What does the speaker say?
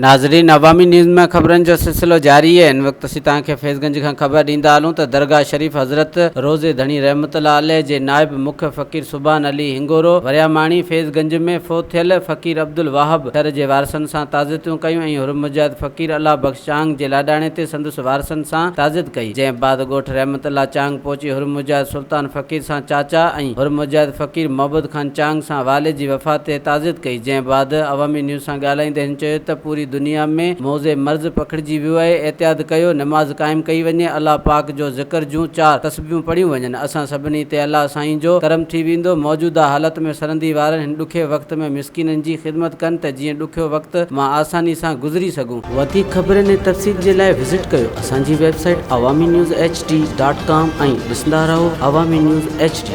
ناظرين عوامي نيوز ۾ خبرن جو سلسلو جاري آهي هن وقت اسين توهان کي فيض گنج کان خبر ڏيندا هلون ته درگاهه شريف حضرت روضي ڌڻي رحمت الله عليه جي نائب مک فقير سبحان علي هنگورو ورياماڻي فيض گنج ۾ فوت ٿيل فقير عبدالوهاب شر جي وارثن سان تعزيتون ڪيون ۽ حر مجاهد فقير الله بخش چانگ جي لاڏاڻي تي سندس وارثن سان تعزيت ڪئي جنهن بعد ڳوٺ رحمت الله چانگ پهچي حر مجاهد سلطان فقير سان چاچا ۽ حر مجاهد فقير محبت خان چانگ سان والد جي وفات تي تعزيت ڪئي جنهن بعد عوامي نيوز سان ڳالهائيندي هن چيو ته پوري دنيا ۾ موذي مرض پکڙجي ويو آهي، احتياط ڪيو، نماز قائم ڪئي وڃي، الله پاڪ جو ذڪر جون چار تسبيحون پڙهيون وڃن، اسان سڀني تي الله سائين جو ڪرم ٿي ويندو، موجوده حالت ۾ سرندي وارن هن ڏکي وقت ۾ مسڪينن جي خدمت ڪن ته جيئن ڏکيو وقت مان آساني سان گذري سگهون. وڌيڪ خبرن ۽ تفصيل جي لاء وزٽ ڪيو اسان جي website Awami news H D dot com ۽ ڏسندا رهو عوامي نيوز ايڇ ڊي.